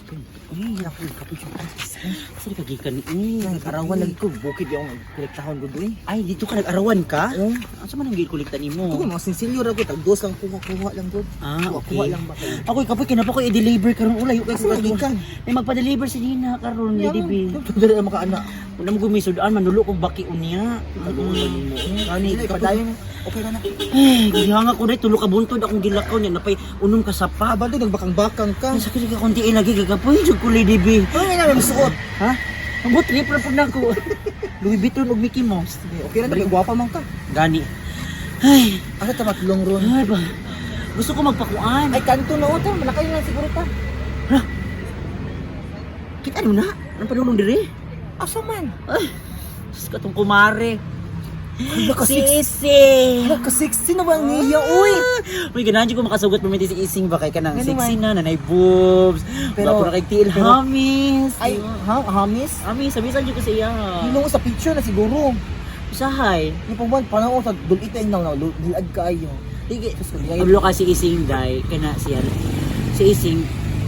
Ay, ako kapoy jud. Sa ka gikan ni? Nag-arawan lagi ko, bukid yung kolektahon gud eh. Ay, dito ka nag-arawan ka? Oo. Asa man ang gikolekta nimo? Ito mga sinsilyo ra ko, tag dos lang kuha-kuha lang gud. Ah, Kuha-kuha okay. lang ba kayo? Ako kapoy kinapa ko i-deliver karon ulayo kay Asa man gikan? May magpa-deliver si Nina karon, Lady B. Dili na makaana. Wala mo gumisud-an manulo kog baki unya. Kani padayon. Okay na na. Ay, gihanga ko dai tulo ka buntod akong gilakaw niya napay unom ka sapa. Ah, baldo nagbakang-bakang ka. Ang sakit ka konti lagi gagapoy jud ko, Lady B. Ano nga namin suot? Ha? Ang but trip ra pud nako. Louis Vuitton ug Mickey Mouse. Okay na kay gwapa man ka. Gani. Ay, Asa ta matulong ron? ay ba. Gusto ko magpakuan. Ay, kanto na uto, malakay na siguro ta. Kita ano na? Anong padulong dire? Asa man? Ay, Diyos ka tong kumare. Hala ka Si six. Ising. Hala ka sexy na ba niya uy? Uy, ganahan jud ko makasugot pamiti si Ising ba kay kanang Ganun sexy man. na, nanay boobs. Pero- Pero, na kay tiil hamis. Ay, ha, hamis? Hamis, hamisan jud ko sa iya. Hinong sa picture na siguro. Usahay. Ni pagwan panahon sa dulita na na dilad kaayo. Sige. Diyos ko, di ay- Kablo ka si Ising day kana siya. Si Ising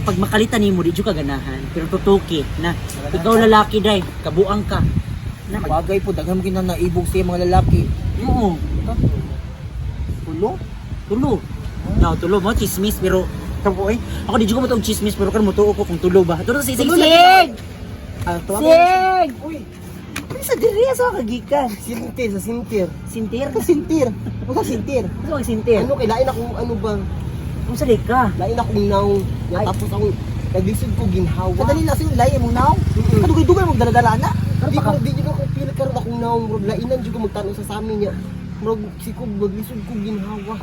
pag makalitan nimo di jud ka ganahan, pero tutuki na. Ikaw lalaki day, kabuang ka. Na mag Bagay po, daghan mo kinang naibog sa mga lalaki. Oo, Tulo? Tulo. No, tulo mo chismis pero Kapo eh. Ako di jud ko matuog chismis pero karon motuo ko kung tulo ba. Tulo si Ising. Tulo lagi. Sing! Ah, tuwa. Sing! Uy, Ano sa diri sa kagikan? Sintir, sa sintir. Sintir? ka sintir. Huwag ka sintir. Ano ang sintir? Ano kay lain akong ano ba? Kung sa ka? Lain akong naw. Nga Ay. tapos akong naglisod ko ginhawa. Kadali lang sa'yo, lahi mong naong. Kadugay-dugay mong dala-dala na. Di ko di jud ako feel karon akong naw, murag lainan jud ko magtan-aw sa sami niya. Murag sikog maglisod ko ginhawa.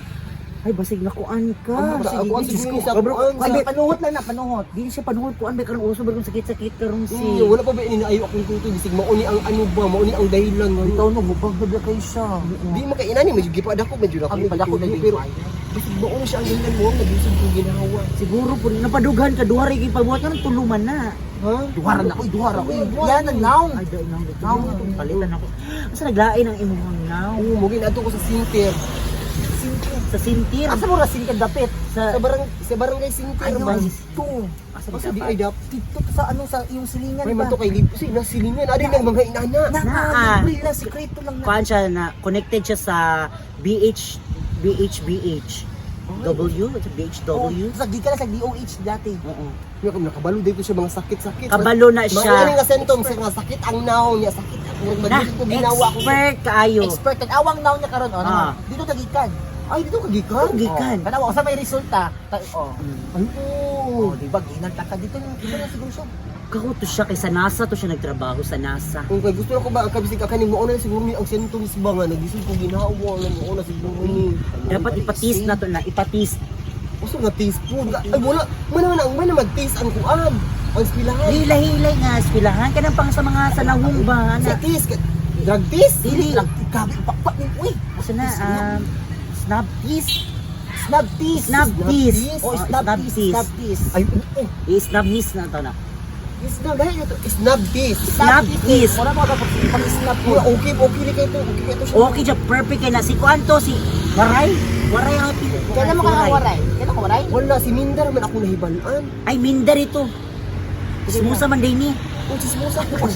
Ay basig nakuan ka. Ano ba? Basig Ako ang Diyos siguro ko. sa Kabro, kuan, Ay, panuhot lang na, panuhot. Dili siya panuhot kuan ba karon uso ba kung sakit-sakit karon si. Iya, wala pa ba inaayo akong tutoy bisig mao ni ang ano ba, mao ni ang dahilan nga. Ikaw no, mubag na kayo siya. Di makainani medyo gipadako medyo na Ang padako na pero bisig mao ni siya ang dahilan mo naglisod ko ginhawa. Siguro po napadugan ka duha ra gyud pabuhat ka tuluman na. Ha? Duhara na, uy, duhara. Uy, yan ang naong. Ay, dai nang Naong. Palitan ako. Asa naglain ang imong naw? Oo, mo ginato ko sa sintir. Sa sintir. Asa mo ra sintir dapit? Sa Sa barangay sintir Ayaw, ba? dito. Asa Asa di ay dap. Dito sa ano sa iyong silingan May ba? man to kay libre. Si nasilingan adi nang mga inana. Na, Naa. libre lang, sikreto lang na. Kuan siya na connected siya sa BH BHBH W, it's a BHW. Oh, sa gikan na sa DOH dati. Oo. Nga kung nakabalo dito siya mga sakit-sakit. Kabalo na siya. Mga nga symptoms nga sakit ang naong niya, sakit ako Na, maglisod ko ginawa ko. expert kaayo. Expert ang awang naong niya karon oh. Ah. Dito tagikan. Ay dito ka gikan. Gikan. Oh, tanawa sa may resulta. Oh. Ay oo. Oh, di ba ginan ta ka dito dito na siguro siya. Kako to siya kay sa NASA to siya nagtrabaho sa NASA. Kung kay gusto na ko ba ang kabisig kaning mao na siguro ni ang symptoms ba nga naglisod ko ginawa na mao na siguro ni. Dapat ipatis na to na, ipatis. Uso nga taste food. Ay wala man naman ang man mag-taste ang kuan. Ang eskwelahan. Hilay-hilay nga eskwelahan kanang pang sa mga sa nahong ba Sa na. taste drug taste. Dili. Lang gabi pakpak ni uy. Asa na snub tease. Snub tease. Snub tease. Oh, Oh, snub snub tease. tease. Snub tease. Ay oo. I-snub niece na to na. Snub dahil ito snub taste. Snub tease. Wala mo ka pag snub Uy, okay okay ni kay to, okay kay to siya. Okay siya, perfect kay na si kuan to si Waray. Waray ang Kailan mo ka waray? Kailan ka waray? Wala si Mindar man ako nahibalaan. Ay Mindar ito. Smusa man din ni. Oh, chismosa ko.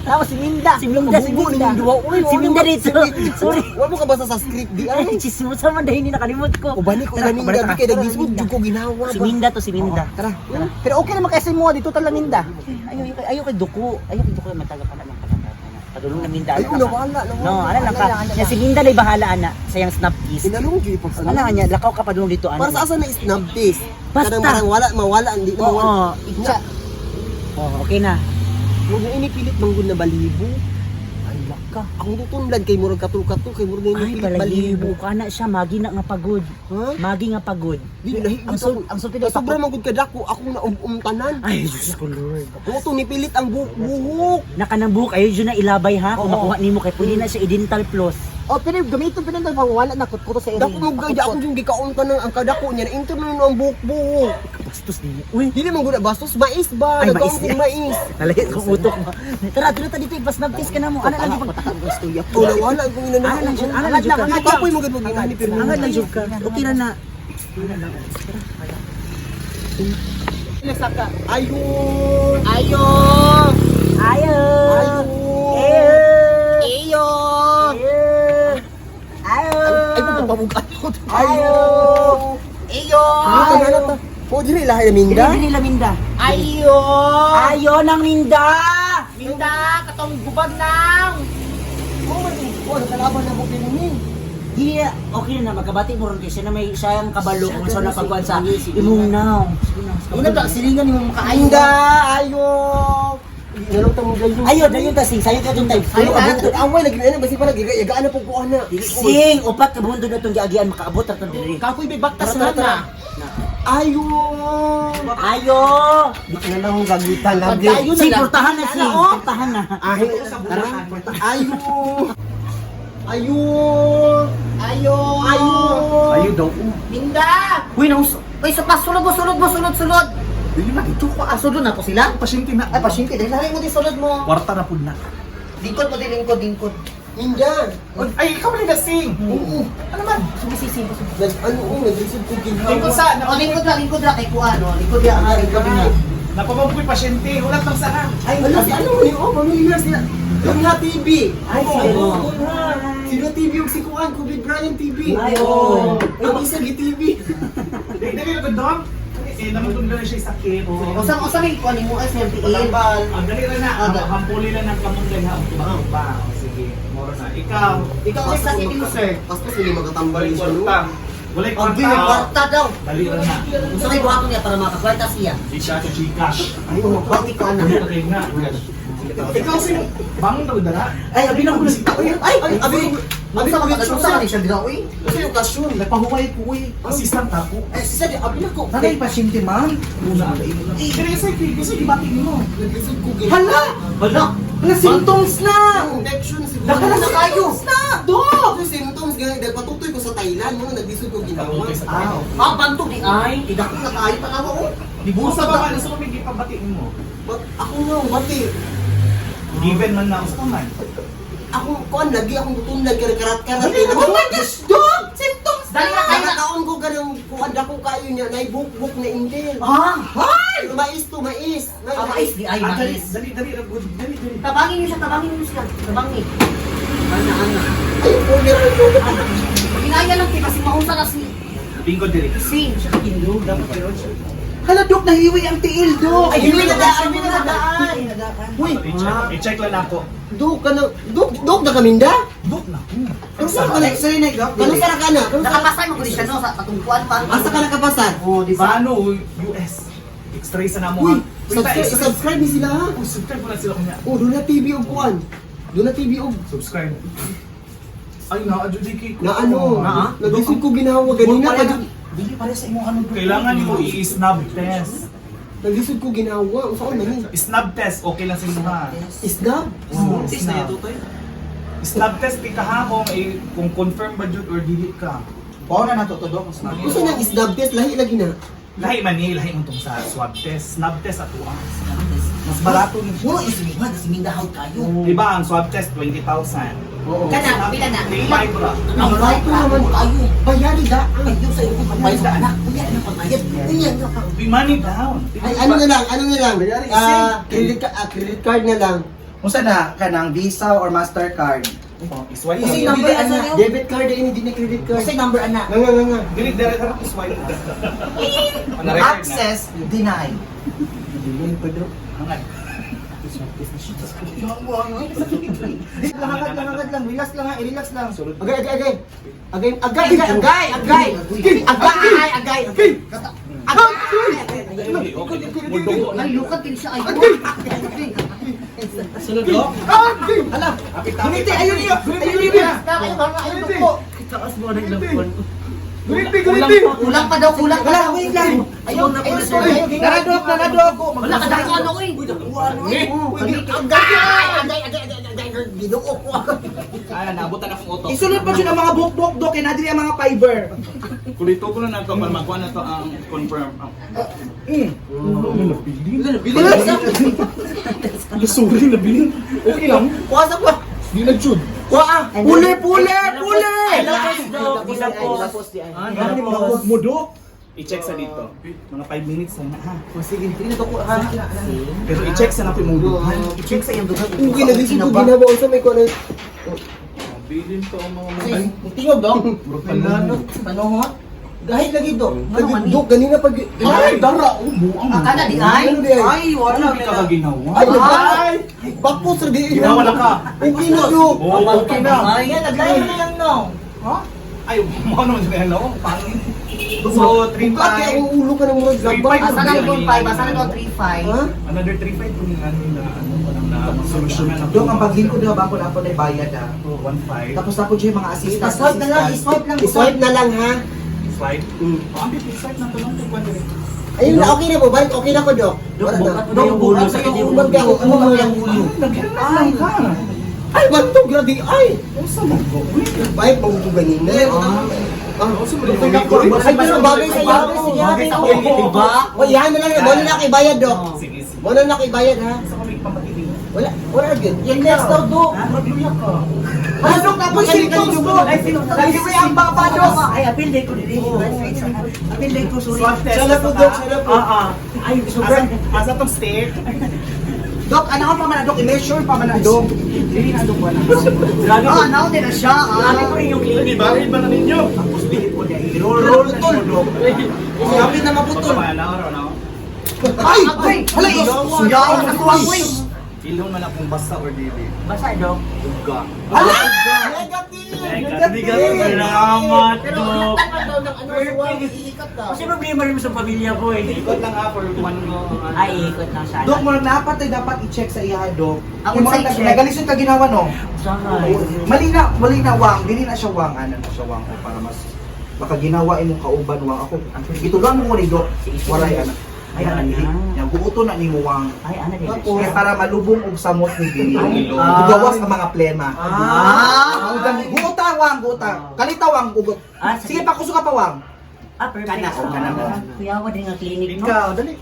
Tama si Minda. Si Minda, si Mabubo Minda. ni Duwa. Uy, Si Minda dito. Sorry. Wala mo ka basta sa script di Ay, ay. chismosa man dahil ni nakalimot ko. Ubani ko Tara, na Minda balik di kay naglisod jud ko ginawa Si ba. Minda to si Minda. Tara. Pero okay naman kasi mo dito tala Minda. Ayaw, ayaw, ayaw kay duko. Ayaw kay duko mataga pa lang ka. Padulong na Minda. Ay, ano ka. nawala, nawala. No, ano lang ka. Ano lang, ano Ya, si Minda na bahala ana sa iyang snap kiss. Inalong jud pag Ano nga niya, lakaw ka padulong dito ana. Para sa asa na snub taste. Basta. Kanang parang wala mawala hindi na Oo. mawala. Itcha. Oh, okay na. Murag na inipilit manggod na balibo. Ay laka. Akong tutunlan kay murag katul-katul kay murag na Ay, inipilit balahibo balibo. ka na siya, magi na nga pagod. Ha? Magi nga pagod. Di lahi Ang sul ang sulti daw Sobra manggod kadako akong naum tanan. Ay, Diyos ko Lord. Ako nipilit ang buhok buhok. Nakanang buhok, ayaw dyan na ilabay ha. Kung Oo. makuha nimo kay pwede na siya i-dental floss. Oh, pero gamiton pa nang wala na kutkuto sa Dako mo gaya ako yung gikaon tanan ang kadako niya na inter na ang buhok buhok. Bastos nimo. Uy, Dili man gud bastos mais ba? Ay, Nagkaon mais. kong mais. nalagay kong utok mo. Tara, tara ta dito, ipas kiss ka na mo. Ana lang jud pag Oh, nawala akong ina na. Ana lang jud, ana lang jud ka. Ay, kapoy mo gud mo ginani pero Angat lang jud ka. Okay ra na. Saka. Ayo. Ayo! Ayo! Ayo. Ayo! Ayo! Ay, pabugat ko. Ayo. Ayo! Ah, tagalog ta. Po diri lahi minda. Dili dili Minda. Ayo! Ayo nang Minda! Minda, katong gubag nang! Ko man ko nakalaban na mo kini. Di okay na magkabati mo ron kay siya na may siya ang kabalo kung sa napagkuan sa imong now. Una ta silingan nimo makaayo. Minda, ayo. Nalong ta mo gayo. Ayo, dayon ta sing sayo ka tong time. Ayo, abot away lagi na basi para gigaan na pug kuha na. Sing, upat ka buhon na itong giagian makaabot ra tong diri. Kakoy may baktas Tara, na tara, na. Ayo. Ayo! Di na lang gagitan lagi. Pagdayon na Sing, lang. portahan na sing, Ano, oh? portahan na. Ahi, tara. Ayo. Ayo. Ayo! Ayo. Ayo daw. Minda! Uy, naus. Uy, sa sulod mo, sulod mo, sulod, sulod. Dili na dito ko. Ah, sulod na po sila? Pasyente na. Ay, pasyente. Dahil hari mo din sulod mo. Kwarta na pud na. Lingkod mo din, lingkod, lingkod. Minda. Ay, ikaw man sing. Oo. Ano man? Sumisising ko. Nag ano oh, naglisod ko ginhawa. Lingkod sa O, lingkod ra kay kuha, no? Lingkod ra, ah, lingkod ra. Napamampoy pasyente. Ulat lang sa ha. Ay, wala si ano ni oh, pamilyar sila. Lunha TV. Ay, Oo. oo. Sino TV yung si Kuan, Kobe Bryant TV. Ay, oo. Ang isa gi TV. Dili dili na dong. Eh, naman na siya sakit. Usang, usang may kuha nimo ay sir, tiil. Tambal. Ang dali ra na. Hampuli lang ng kamong dali ha. Ba? Sige, moro na. Ikaw. Ikaw ay sakit nimo, sir. Paspas hindi magatambal Walay ni siya. no? kwarta. Walay Ang kwarta. kwarta daw. Dali ra na. Unsa may buhaton niya para makakwarta siya? Di siya to Gcash. Ay, oh. Bakit ko ana? Ano ka na? Ikaw sino? Bangon daw dara. Ay, abi na ko. Ay, ay, abi, abi, Unsa man unsa man siya dira uy? Kasi yung kasyon. Nagpahuway ko eh. Assistant ako. Ay, siya, di, abi na ko. Nanay pasyente, ma'am. Una. Pero kasi kasi gibati nimo. Naglisod ko ginhawa. Hala! Hala! Hala, symptoms na! Infection siguro. Nakala na kayo. na! Dok! Yung symptoms, ganyan, dahil patutoy ko sa Thailand, mo naglisod ko ginawa. Ah, Ah, bantog di ay. Di dako na kaayo tanawa oh. Di busa ba man sa may gipabati nimo? But ako nga, bati. Given man na usa man. Ako, kuan, lagi akong tutunlag, karat-karat. Oh my gosh, Dok! Symptoms Dali na kayo. Nakakaon ko ganang kuan dako kayo niya, naibukbuk na intel. Ah, Ay! Mais to, mais. ah, mais di ay Ah, dali, mais. dali, dali, dali, dali, dali. Tabangin niyo siya, tabangin niyo siya. Tabangin. Ana, ana. Ay, pulir ko. Ginaya lang kay kasi maunsa na si Lingkod diri. Sing. Hala, Dok, nahiwi ang tiil, Dok! Ay, hiwi na daan, hiwi na daan. Uy, I-check lang ako. dok ka na, dok, dok na kaminda? Dok na. Kanus ka na? X-ray na, Dok. Kanus ka na? Kanus ka? Nakapasan mo gud siya no sa katungkuan pa. Asa ka nakapasar? Oh, di Sa ba? ano, US. X-ray sa namo. Uy, ha? subscribe, subscribe ni sila ha. Uy, subscribe ko na sila kunya. Oh, doon na TV og kuan. Doon na TV og Subscribe. Ay, na adjudicate ko. na ano, Na? naglisod ko ginawa ganina pa jud. Dili pare sa imong ano, Dok. Kailangan mo i-snub test. Naglisod ko ginawa. Unsa man ni? Snub test, okay lang sa inyo ha. Isnab? Oh, snub. Snub test, di ka ha kung, eh, kung confirm ba jud or dili ka. Pao na nato to, Dok. Snap. Unsa nang isnab test lahi lagi na. Lahi man ni, lahi mo tong sa swab test. Snub test ato ah. Mas barato ni siya. Mo is mo si Minda how kayo. Di ba ang swab test 20,000? Oo. Kana, pila na. 3,500 ra. Ang right naman naman kayo. Bayari da. Kayo sa iyo pagbayad sa anak. Unya na pagbayad. Unya na pag. Be money down. Ay, ano na lang, ano na lang. Bayari, Ah, credit card na lang. Unsa na kanang Visa or Mastercard? Oh, iswipe Kasi lang. number ana. Debit card din, hindi na credit card. Kasi number ana. Nga nga nga nga. Dili dili ka iswipe. Na-record na. Access denied. Dili pa daw. Hangat. Langagad lang, langagad lang. Relax lang ha, relax lang. Agay, agay, agay. Agay, agay, agay, agay, agay. Agay, agay, agay. Dili, okay. Mudugo na. Nalukad din siya ay. Sunod, Dok. Hala. Guniti, ayun niyo. Ayun niyo. Kayo ba ayun ko. Taas mo na ilang buwan. Guliti, guliti. Kulang pa daw, kulang pa Wala, daw. wait lang. Ayaw, ayaw, sorry. Nara, Dok, nara, Dok. Wala ka dako ano oy. Agay, agay, agay, agay, agay. Ginuo ko. Ay, naabutan akong utok. Isulod pa dyan ang mga bukbok, Dok. Kaya nadili ang mga fiber. Kulito ko na nato para makuha na to ang confirm. Nabili. Sorry, nabili. Okay lang. Kuha sa kuha. Di na jud. Kuha ah. Pule, pule, pule! Gilapos, Dok. Gilapos. Mudok. I-check sa dito. Mga 5 minutes na ha. O sige, hindi na to ko ha. Pero i-check sa natin mong dughan. I-check sa iyong dugan. Uy, naglisod ko ginawa unsa may kuan. Bilin to ang mga Ay, tingog dong. Pananot. Panuhot. Gahit lagi dok. Ano man ni? Dok, ganina pag Ay, dara! Oh, buang. Ah, kana di ay. Ano di ay? Ay, wala Ano ka ka ginawa? Ay, ay, bakos ra di. Ginawa na ka. Okay na, Dok. Oh, okay na. Ay, yan naglayo na lang no. Ha? Ay, mo naman siya no? Paano? So, 3 Bakit ang ulo ka ng murag Three gaba? five. Asa na yung 5, asa na yung 3-5. Ha? Another 3-5 kung ano na ano walang na solusyon na. Dok, ang paglingkod na ba ako na ako na bayad ha. 1-5. Tapos ako siya yung mga assistant. I-swipe na lang, i-swipe lang. I-swipe na lang ha. Swipe. Oh, ang bit swipe na to lang kung ano. Ayun na, okay na po. Balik, okay na ko, Dok. Dok, Wala na. bukat mo na yung ulo. Sakit yung Ulo ulo. ako. Ano ba yung ulo? Naghilang lang ka. Ay, bantog, grabe. Ay! Usa mo ko. Uy, Bay, pag ganina. Ah, Ay, Ay, pero bagay sa iyo. Bagay sa iyo. Diba? O, yan na lang. Mo na lang kay bayad, Dok. Sige, sige. Mo na lang kay bayad, ha? Sa kami pamatiling. Wala, wala gyud. Yan next daw dok. Magluya ka. Pasok na po symptoms dok. Nag-iwi ang baba dok. Ay, apil day ko dili. Apil day ko, sorry. Swab test. Sana po, Dok. Sana po. Ah, ah. Ay, sobrang. Asa tong stick? Dok, ano ka pa man dok? I-measure pa man dok. Dili na dok wala. Grabe ko. Ah, now din na siya. Grabe Ah. ko rin yung clinic. Baril ba na ninyo? Tapos dili po niya i-roll roll na siya dok. Sabi na maputol. Ay, ay, hala Suyaw na kuwang ko. Ilong man akong basa or dili. Basa, Dok. Duga. Hala! Negative! Negative. Salamat, Pero Dok. tan daw ng ano suwang iikat daw. Kasi problema rin mo sa pamilya ko eh. Ikot lang ha for one go. Ay, ikot lang sana. Dok, murag dapat ay dapat i-check sa iya dok. Ang Kung murag unsay check? nagalisod ka ginawa no. Sangay. Mali na, mali na wang, dili na siya wang, ano na siya wang o para mas baka ginawa imong kauban wang ako. Gituloan mo ko ni dok. Waray ana. Ay, Ay, ana ana. dili. Yang buoto na nimo wang. Ay, ana din. Ako. Kaya para malubong og samot ni dili. Ay. Gawas ang mga plema. Ah. Guota wang, guota. Kalita wang ugot. Ah, Sige pakuso ka pa wang. Ah, perfect. Kana, oh, kana mo. Kuyawa din ang clinic, no? Ikaw, dali.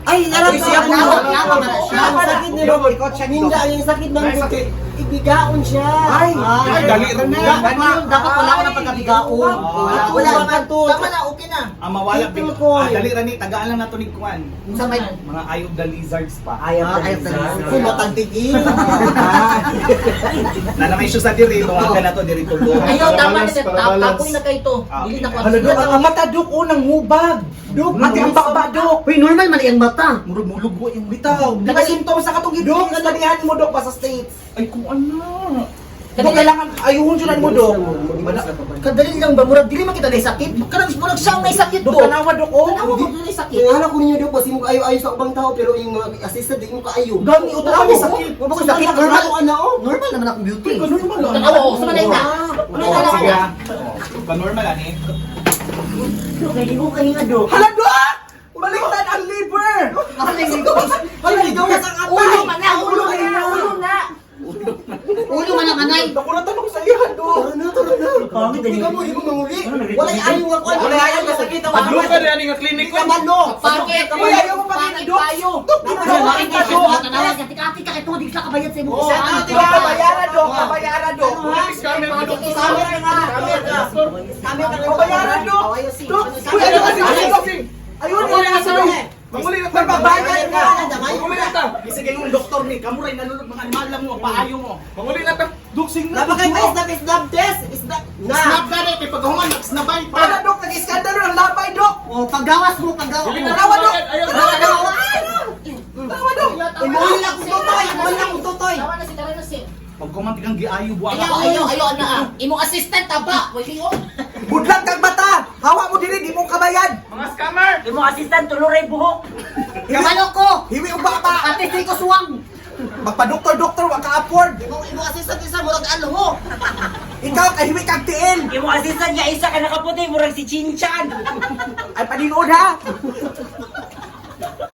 Ay, alam ko. Siya po. Lawa man na siya. Ang sakit ni Dok. Ikaw check Ninda, dok. ang sakit ng buti. Ibigaon siya. Ay, Ay, dali ra na. Dapat yun, dapat wala ko ng pagkabigaon. Wala, Wala wala man. to. Tama na, okay na. Ang mawala Ito big. ko. Ah, dali ra ni tagaan lang nato ni Kwan. Sa may Mga eye of the lizards pa. Ayaw Ah, ayaw talaga. Kung matagtigil. Na may isyu sa diri, tungagan na to diri tulo. Ayaw, tama na siya. Tapoy na kay to. Ah, Dili na ko. Hala dok, ang mata dok o nang hubag. Dok, ati ang baba dok. Uy, normal man iyang mata. Murag mulugo yung bitaw. Di ba symptoms sa katong gidok? Nagalihan mo dok pa sa States. Ay kung ano. Dok, kailangan ayuhon jud mo dok. Kadali lang ba murag dili man kita nay sakit? Kanang murag siyang nay sakit Dok, do. tanawa dok oh. Tanawa mo nay sakit. Kaya ko ninyo Dok, basi mo kaayo-ayo sa ubang tao, pero yung mga assistant, di mo kaayo. Gani, uto kami sakit. Wa ba ko sakit? Normal Normal. ko ana oh. Normal naman akong beauty. Normal lang. Tanawa ko sa manay na. Manay na Sige. na. ah. Pa-normal ani. Dok, hindi ko kahinga, Dok. Hala dok! Baliktad ang liver! Hala, gawas ang atay. Ulo man na, ulo man na, ulo na. Ulo man ang anay. Naku na tanong sa iya dok. Tara na, tara na. Pangit, Hindi ka mo, di mo manguli. Walay ayaw nga ko. Wala ayaw nga sakit ang Pagluka na ani nga clinic ko. Kabalo. Bakit? Uy, ayaw mo pati dok. Tayo. Dok, ginawa ka dok. Tanawa ka, tika ka ito, di ka kabayad sa imong Dok, kabayaran dok, kabayaran dok. Camera nga. Camera ka. Kabayaran dok. Dok, uy, ayaw kasi dok. Ayun, ayaw kasi dok. Manguli na ta. Magbabayad ka. Manguli na ta. Bisag yung doktor ni kamuray nalulog mga animal lang mo, paayo mo. Manguli na ta. Dok sing na. Napakay pa snap, snap test. Snap. Na. Snap ka rin, kay pagkahuman, nagsnabay pa. Para dok, nag-iskandalo ng labay dok. O, paggawas mo, paggawas mo. Tanawa dok. Ayaw, Tanawa dok. Tanawa dok. Umuwi lang kung totoy. Umuwi lang kung totoy. Tawa na si, tara na si. Pag kumantigang giayo buwa Ayaw, ayaw, ayaw na ah. Imong assistant taba, way liog. Budlag kag bata. Hawa mo diri di mo kabayad. Mga scammer! Imo assistant, tuloy buhok. Kabalo ko. Hiwi og baba. Ate si ko suwang. Magpa-doktor-doktor wa ka afford. Imong imong assistant isa murag alho. Ikaw kay hiwi kag tiil. Imo assistant nga isa ka nakaputi, murag si Chinchan. Ay paninod ha.